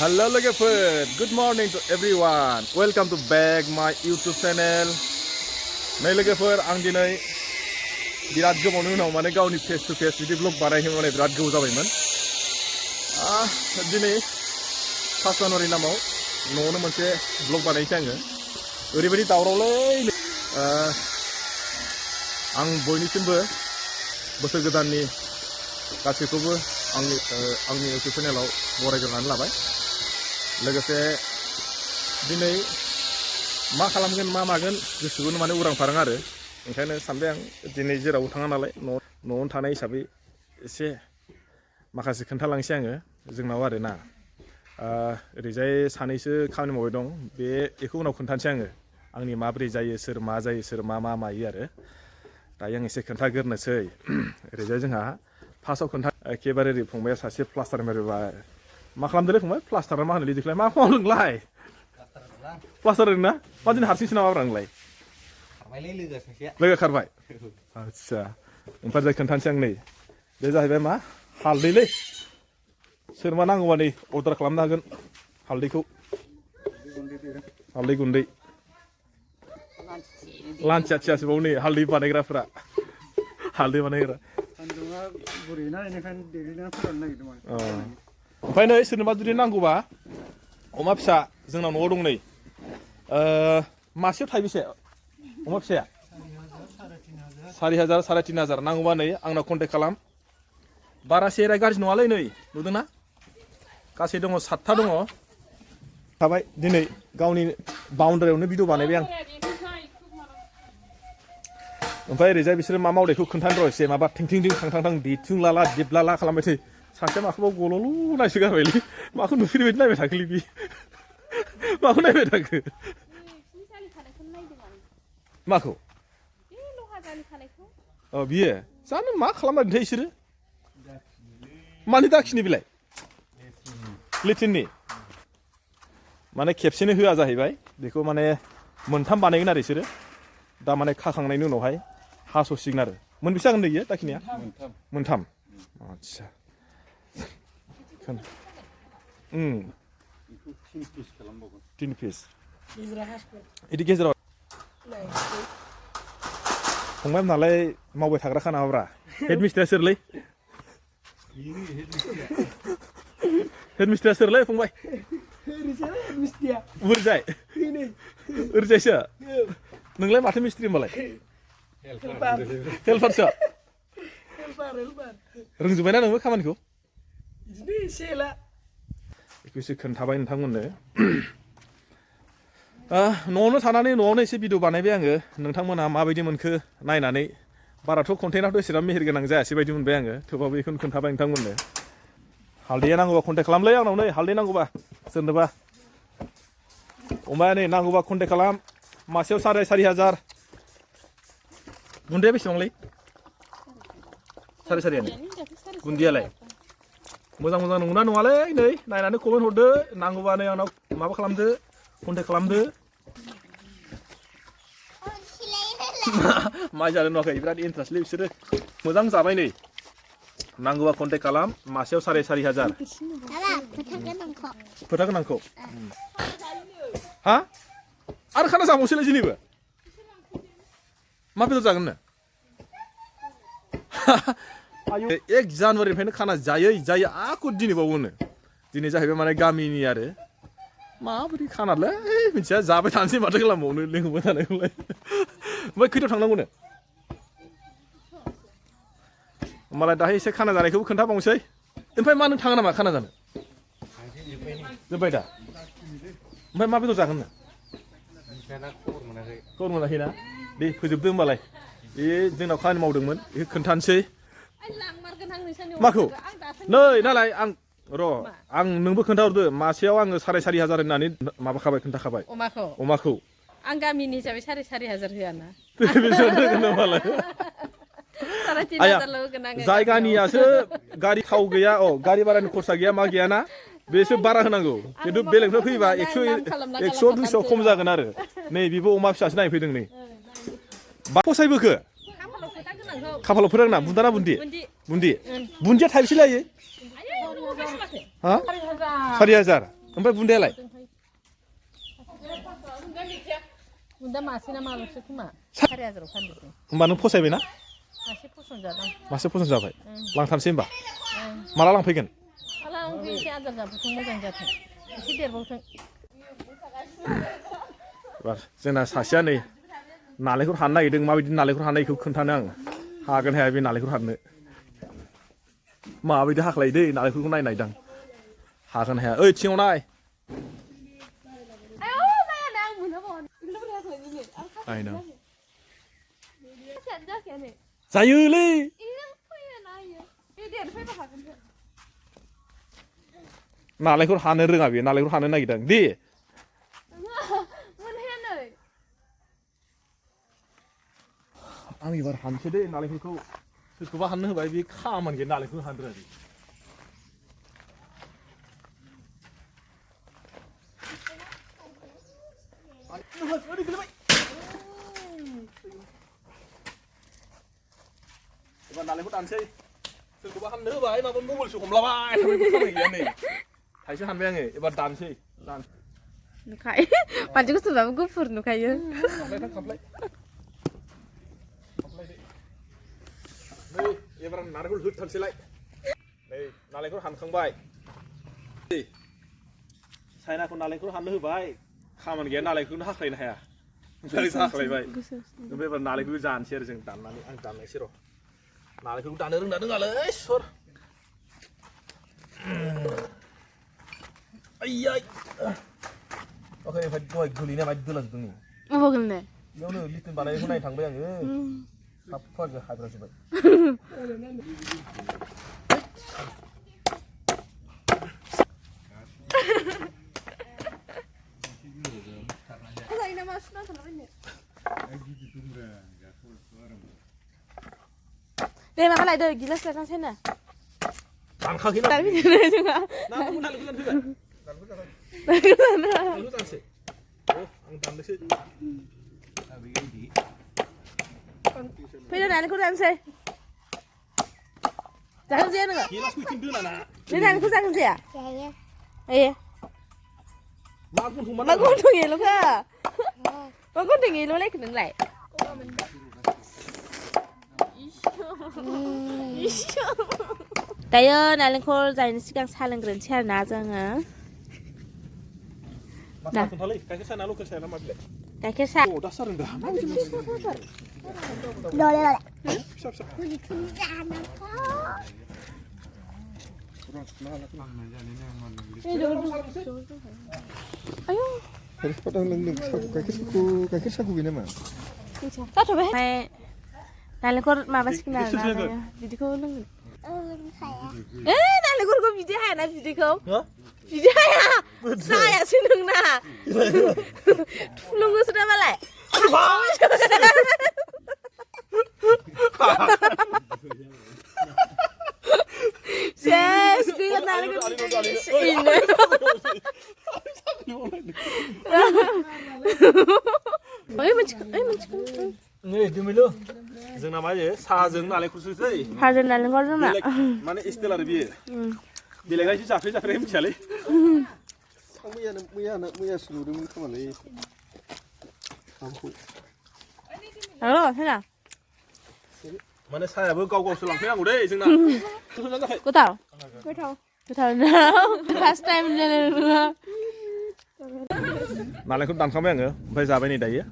Hello लोगोफोर, good morning to everyone. Welcome to back my YouTube channel. नै लोगोफोर आं दिनै बिराद गोबावनि उनाव माने गावनि फेस टु फेस बिदि ब्लग बानायनो माने बिराद गोबाव जाबायमोन। दिनै 5 जानुवारि नामाव न'आवनो मोनसे ब्लग बानायनोसै आङो। ओरैबायदि दावरावलै आं बयनिसिमबो बोसोर गोदाननि गासैखौबो आंनि YouTube चेनेलाव बरायग्रोनानै लाबाय। लोगोसे दिनै मा खालामगोन मा मागोन गोसोखौनो माने उरां फारां आरो ओंखायनो सानबाय आं दिनै जेरावबो थाङा नालाय न'आवनो थानाय हिसाबै एसे माखासे खोन्थालांसै आङो जोंनाव आरो ना ओरैजाय सानैसो खामानि मावबाय दं बेखौ उनाव खोन्थानोसै आङो आंनि माबोरै जायो सोर मा जायो सोर मा मायो आरो दायो आं एसे खोन्थाग्रोनोसै ओरैजाय जोंहा फार्स्टआव एखेबारे ओरै फंबाया सासे प्लास्टार मारिबाय मा खालामदोंलै फंबाय प्लास्टारा मा होनो लिदिखलाय मा मावदों नोंलाय प्लास्टार ना मा दिनै हारसिंसो नामा नोंलाय लोगो खारबाय आदसा ओमफ्राय जाय खोन्थानोसै आं नै बे जाहैबाय मा हालदैलै सोर मा नांगौबा नै अर्डार खालामनो हागोन हालदैखौ हालदै गुन्दै लान्थिया थियासोबाव नै हालदै बानायग्राफ्रा हालदै बानायग्रा ओमफ्राय नै सोरनोबा जुदि नांगौबा अमा फिसा जोंनाव न'आव दं नै मासेयाव थाइबेसे अमा फिसाया 4,000 3,500 नांगौबा नै आंनाव कन्टेक्ट खालाम बारा सेरा गाज्रि नङालै नै नुदोंना गासै दङ 7था दङ थाबाय दिनै गावनि बाउन्डारियावनो भिडिअ बानायबाय आं ओमफ्राय ओरैजाय बिसोरो मा मावनायखौ खोन्थानो र' एसे माबा थिं थां दिथुं लाला दिबलाला खालामबाय थै सासेया माखौबा गल'ल' नायसो गारबायलै माखौ नुफेरबायदि नायबाय थाखोलै बि माखौ नायबाय थाखो माखौ बियो जानो मा खालामबायथाय बिसोरो मानि दाखिनि बिलाय लेट्रिननि माने खेबसेनो होआ जाहैबाय बेखौ माने मोनथाम बानायगोन आरो बिसोरो दा माने खाखांनायनि उनावहाय हास'सिगोन आरो मोनबेसे जागोन नैयो दाखिनिया मोनथाम आदसा 3 पिस बिदि गेजेराव फंबाय नालाय मावबाय थाग्राखा नामाब्रा हेड मिस्ट्रिया सोरलै हेड मिस्ट्रिया सोरलै फंबाय ओरैजाय ओरैजायसो नोंलाय माथो मिस्ट्रि होनबालाय हेल्पारसो रोंजोब्बायना नोंबो खामानिखौ बेखौसो खोन्थाबाय नोंथांमोननो न'आवनो थानानै न'आवनो एसे भिडिअ बानायबाय आङो नोंथांमोना माबायदि मोनखो नायनानै बाराथ' कन्टेन्टआथ' एसेबां मेहेर गोनां जायासै बायदि मोनबाय आङो थेवबाबो बेखौनो खोन्थाबाय नोंथांमोननो हालदैया नांगौबा कन्टेक्ट खालामलै आंनाव नै हालदै नांगौबा सोरनोबा अमाया नै नांगौबा कन्टेक्ट खालाम मासेयाव 4,500 गुन्दैया बेसेबांलै 4,500 गुन्दैयालाय मोजां नंगौना नङालै नै नायनानै कमेन्ट हरदो नांगौबा नै आंनाव माबा खालामदो कन्टेक्ट खालामदो मा जादों नुवाखै बिराद इन्टारेस्टलै बिसोरो मोजां जाबाय नै नांगौबा कन्टेक्ट खालाम मासेयाव 4,500 फोथा गोनांखौ हा आरो खाना जाबावसैलाय दिनैबो मा बेदर जागोन नो 1 जानुवारिनिफ्रायनो खाना जायै आखु दिनैबावोनो दिनै जाहैबाय माने गामिनि आरो माबोरै खानालै मिथिया जाबाय थानोसै माथो खालामबावनो लिंहरबाय थानायखौलाय ओमफ्राय खैथायाव थांनांगौनो होमबालाय दाहाय एसे खाना जानायखौबो खोन्थाबावनोसै ओमफ्राय मा नों थाङा नामा खाना जानो जोब्बाय दा ओमफ्राय मा बेदर जागोन नो खबर मोनाखैना दे फोजोबदो होमबालाय बे जोंनाव खामानि मावदोंमोन बेखौ खोन्थानोसै माखौ नै नालाय आं र' आं नोंबो खोन्थाहरदो मासेयाव आङो 4,500 होननानै माबाखाबाय खोन्थाखाबाय अमाखौ आं गामिनि हिसाबै 4,500 होआना जायगानियासो गारि थाव गैया गारि भारानि खरसा गैया मा गैयाना बेसो बारा होनांगौ खिन्थु बेलेगनिफ्राय फैबा 100-200 खम जागोन आरो नै बेबो अमा फिसासो नायफैदों नै बा फसायबोखो खाफालाव फोरों ना बुन्दा ना बुन्दिया थाइबेसे लायो हा 4,000 ओमफ्राय बुन्दायालाय बुन्दा मासे ना माल'सो खोमा 4,000 फानदों होमबा नों फसायबायना मासे फसन जादों मासे फसन जाबाय लांथारसै होमबा माला लांफैगोन माला लांफैयो एसे आदार जाबोथों मोजां जाथों एसे देरबावथों एबार जोंना सासेया नै नालेंखर हाननो नागिरदों माबायदि नालेंखर हाननाय बेखौ खोन्थानो आं हागोन हाया बे नालेंखर हाननो माबायदि हाख्लायो दै नालेंखरखौ नायनायदां हागोन हाया ओइ थिङाव नाय आइनाव जायोलै नालेंखर हानो रोङा बेयो नालेंखर हानो नागिरदों दे आं एबार हानसै दै नालेंखरखौ सोरखौबा हाननो होबाय बे खामानि गैया नालेंखर हानो रोङा एबार नालेंखर दानसै सोरखौबा हाननो होबाय माबा मबाइलसो हमलाबाय थाबाय खामानि गैया नै थाइसे हानबाय आङो एबार दानसै नुखायो मानसिखौ सोरबाबो गुफुर नुखायो खामफ्लाय नै एबार आं नारेंखल होथारसैलाय नै नालेंखर हानखांबाय साइनाखौ नालेंखर हाननो होबाय खामानि गैया नालेंखरखौनो हाख्लायनो हाया ओमफ्राय हाख्लायबाय ओमफ्राय एबार नालेंखरखौ जानोसै आरो जों दाननानै आं दाननायसै र' नालेंखरखौ दानो रोंना रोङालै सर आइयै अके ओमफ्राय दहाय गोलैनाया मायदि दोलाजोबदों नै अबाव गोलैनाय बेयावनो लिटिन बानायनायखौ नायनो थांबाय आङो साफा हायब्राजोब्बाय दे माबा लायदो गिलास लायनांसै ना दानखाखैना दानफैदो जोंहा नालेंखर दानफैबाय नालेंखर दानसै आं दाननोसै फैदो नालेंखर जानोसै जागोन जाया नोङो गिलासखौ इथिं दोना ना नों नालेंखर जागोन जाया जायो मा गन्थं एल'खा मा गन्थं एल' लायखो नोंलाय दायो नालेंखर जायैनि सिगां साहा लोंग्रोनोसै आरोना जोङो गाइखेर साना लकेल साना मा बिलाय गाइखेर साहा औ दासो जादों दा फिसा फिसा आयौ गाइखेर साखौ गैया नामा जाथ'बाय ओमफ्राय नालेंखर माबासिगोन आरोना बिदिखौ लोंगोन नालेंखरखौ बिदि हायाना बिदैखौ बिदि हाया जायासै नोंना थुलुंगोसो ना मालाय Yes, gila nalengan ini. Ayo mencikam. Nih, demilu. जोंना मा जायो साहाजों नालेंखरसोसै साहाजों नालेंखर जोंना माने स्टाइल आरो बियो बेलेगायसो जाफेरै मिथियालै मैयासो नुदोंमोन खोमालै हेल' हेला माने साहायाबो गाव गावसो लांफैनांगौ दै जोंना गोथाव फार्स्ट टाइम नालेंखर दानखांबाय आङो ओमफ्राय जाबाय नै दायो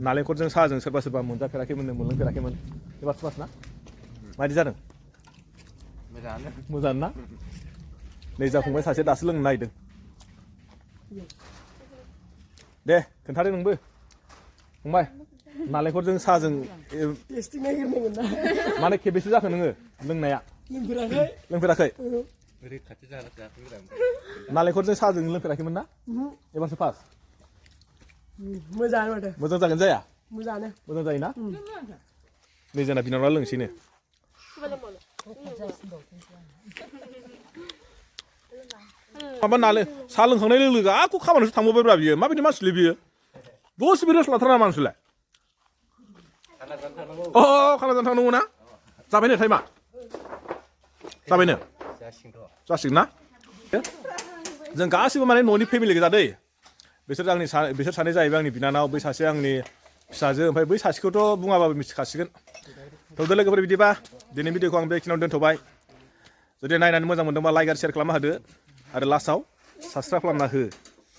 नालेंखरजों साहाजों सोरबा सोरबा मोनजाफेराखैमोन मोनलोंफेराखैमोन एबार सुबास ना माबायदि जादों मोजां ना नै जाफंबाय सासे दासो लोंनो नागिरदों दे खोन्थादो नोंबो फंबाय नालेंखरजों साहाजों माने खेबेसे जाखो नोङो लोंनाया लोंफेराखै नालेंखरजों साहाजों लोंफेराखैमोन ना एबारसो फार्स्ट मोजां जागोन जाया मोजां जायोना नै जोंना बिनानावा लोंसैनो माबा नाले साहा लोंखांनाय लोगो लोगो आखौ खामानियावसो थांबावबायब्रा बियो माबायदि मानसिलै बियो दसेबो रेस्ट लाथारा मानसिलाय खाना जानो थांनांगौ ना जाबायनो टाइमा जाबायनो जासिगोन ना जों गासिबो माने न'नि फेमिलि गोजा दै बिसोर सानै जाहैबाय आंनि बिनानाव बै सासे आंनि फिसाजो ओमफ्राय बै सासेखौथ' बुङाबाबो मिथिखासिगोन थौदो लोगोफोर बिदिबा दिनै भिडिअखौ आं बेखिनियाव दोनथ'बाय जुदि नायनानै मोजां मोनदोंबा लाइक आरो शेयार खालामना होदो आरो लास्टआव साबसक्राइब खालामना हो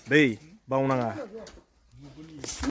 दै बावनाङा